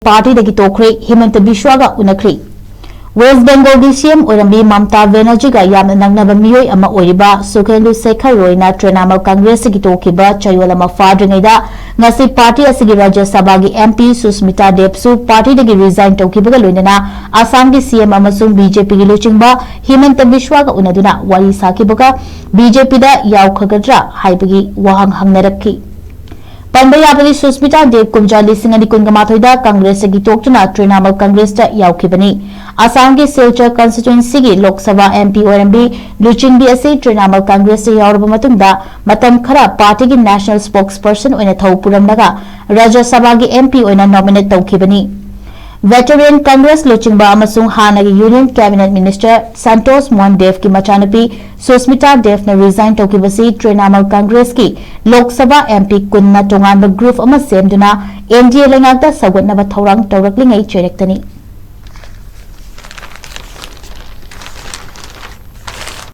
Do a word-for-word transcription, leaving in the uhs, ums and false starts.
ꯄꯥꯔꯇꯤꯗꯒꯤ ꯇꯣꯛꯈ꯭ꯔꯦ꯫ ꯍꯤꯃꯟꯇ ꯕꯤꯁ꯭ꯋꯥꯒ ꯎꯅꯈ꯭ꯔꯦ꯫ ꯋꯦꯁ꯭ꯠ ꯕꯦꯡꯒꯣꯜꯒꯤ ꯁꯤ ꯑꯦꯝ ꯑꯣꯏꯔꯝꯕꯤ ꯃꯝꯇꯥ ꯕꯦꯅꯔꯖꯤꯒ ꯌꯥꯝꯅ ꯅꯛꯅꯕ ꯃꯤꯑꯣꯏ ꯑꯃ ꯑꯣꯏꯔꯤꯕ ꯁꯨꯈꯦꯟꯗꯨ ꯁꯦꯈꯔ ꯔꯣꯏꯅ ꯇ꯭ꯔꯤꯅꯥꯃꯨꯜ ꯀꯪꯒ꯭ꯔꯦꯁꯇꯒꯤ ꯇꯣꯛꯈꯤꯕ ꯆꯌꯣꯜ ꯑꯃ ꯐꯥꯗ꯭ꯔꯤꯉꯩꯗ ꯉꯁꯤ ꯄꯥꯔꯇꯤ ꯑꯁꯤꯒꯤ ꯔꯥꯖ꯭ꯌ ꯁꯚꯥꯒꯤ ꯑꯦꯝ ꯄꯤ ꯁꯨꯁꯃꯤꯇꯥ ꯗꯦꯕꯁꯨ ꯄꯥꯔꯇꯤꯗꯒꯤ ꯔꯤꯖꯥꯏꯟ ꯇꯧꯈꯤꯕꯒ ꯂꯣꯏꯅꯅ ꯑꯁꯥꯝꯒꯤ ꯁꯤ ꯑꯦꯝ ꯑꯃꯁꯨꯡ ꯕꯤ ꯖꯦ ꯄꯤꯒꯤ ꯂꯨꯆꯤꯡꯕ ꯍꯤꯃꯟꯇ ꯕꯤꯁ꯭ꯋꯥꯒ ꯎꯅꯗꯨꯅ ꯋꯥꯔꯤ ꯁꯥꯈꯤꯕꯒ ꯕꯤ ꯖꯦ ꯄꯤꯗ ꯌꯥꯎꯈꯒꯗ꯭ꯔꯥ ꯍꯥꯏꯕꯒꯤ ꯋꯥꯍꯪ ꯍꯪꯅꯔꯛꯈꯤ꯫ ꯄꯟꯕ ꯌꯥꯕꯗꯤ, ꯁꯨꯁꯃꯤꯇꯥ ꯗꯦꯕ ꯀꯨꯝꯖꯥ ꯂꯤꯁꯤꯡ ꯑꯅꯤ ꯀꯨꯟꯒ ꯃꯥꯊꯣꯏꯗ ꯀꯪꯒ꯭ꯔꯦꯁꯇꯒꯤ ꯇꯣꯛꯇꯨꯅ ꯇ꯭ꯔꯤꯅꯥꯃꯨꯜ ꯀꯪꯒ꯭ꯔꯦꯁꯇ ꯌꯥꯎꯈꯤꯕꯅꯤ꯫ ꯑꯁꯥꯝꯒꯤ ꯁꯤꯜꯆꯔ ꯀꯟꯁꯇꯤꯇ꯭ꯋꯦꯟꯁꯤꯒꯤ ꯂꯣꯛ ꯁꯚꯥ ꯑꯦꯝ ꯄꯤ ꯑꯣꯏꯔꯝꯕꯤ ꯂꯨꯆꯤꯡꯕꯤ ꯑꯁꯤ ꯇ꯭ꯔꯤꯅꯥꯃꯨꯜ ꯀꯪꯒ꯭ꯔꯦꯁꯇ ꯌꯥꯎꯔꯕ ꯃꯇꯨꯡꯗ ꯃꯇꯝ ꯈꯔ ꯄꯥꯔꯇꯤꯒꯤ ꯅꯦꯁꯅꯦꯜ ꯁ꯭ꯄꯣꯛꯁꯄꯔꯁꯟ ꯑꯣꯏꯅ ꯊꯧ ꯄꯨꯔꯝꯂꯒ ꯔꯥꯖ꯭ꯌ ꯁꯚꯥꯒꯤ ꯑꯦꯝ ꯄꯤ ꯑꯣꯏꯅ ꯅꯣꯃꯤꯅꯦꯠ ꯇꯧꯈꯤꯕꯅꯤ꯫ ꯚꯦꯇꯔꯦꯟ ꯀꯪꯒ꯭ꯔꯦꯁ ꯂꯨꯆꯤꯡꯕ ꯑꯃꯁꯨꯡ ꯍꯥꯟꯅꯒꯤ union cabinet minister Santosh Mohan ꯗꯦꯕꯀꯤ ꯃꯆꯥꯅꯨꯄꯤ ꯁꯨꯁꯃꯤꯇꯥ ꯗꯦꯕꯅ ꯔꯤꯖꯥꯏꯟ ꯇꯧꯈꯤꯕꯁꯤ ꯇ꯭ꯔꯤꯅꯥꯃꯨꯜ ꯀꯪꯒ꯭ꯔꯦꯁꯀꯤ ꯂꯣꯛ ꯁꯚꯥ ꯑꯦꯝ ꯄꯤ ꯀꯨꯟꯅ ꯇꯣꯉꯥꯟꯕ ꯒ꯭ꯔꯨꯞ ꯑꯃ ꯁꯦꯝꯗꯨꯅ ꯑꯦꯟ ꯗꯤ ꯑꯦ ꯂꯩꯉꯥꯛꯇ ꯁꯧꯒꯠꯅꯕ ꯊꯧꯔꯥꯡ ꯇꯧꯔꯛꯂꯤꯉꯩ ꯆꯩꯔꯛꯇꯅꯤ꯫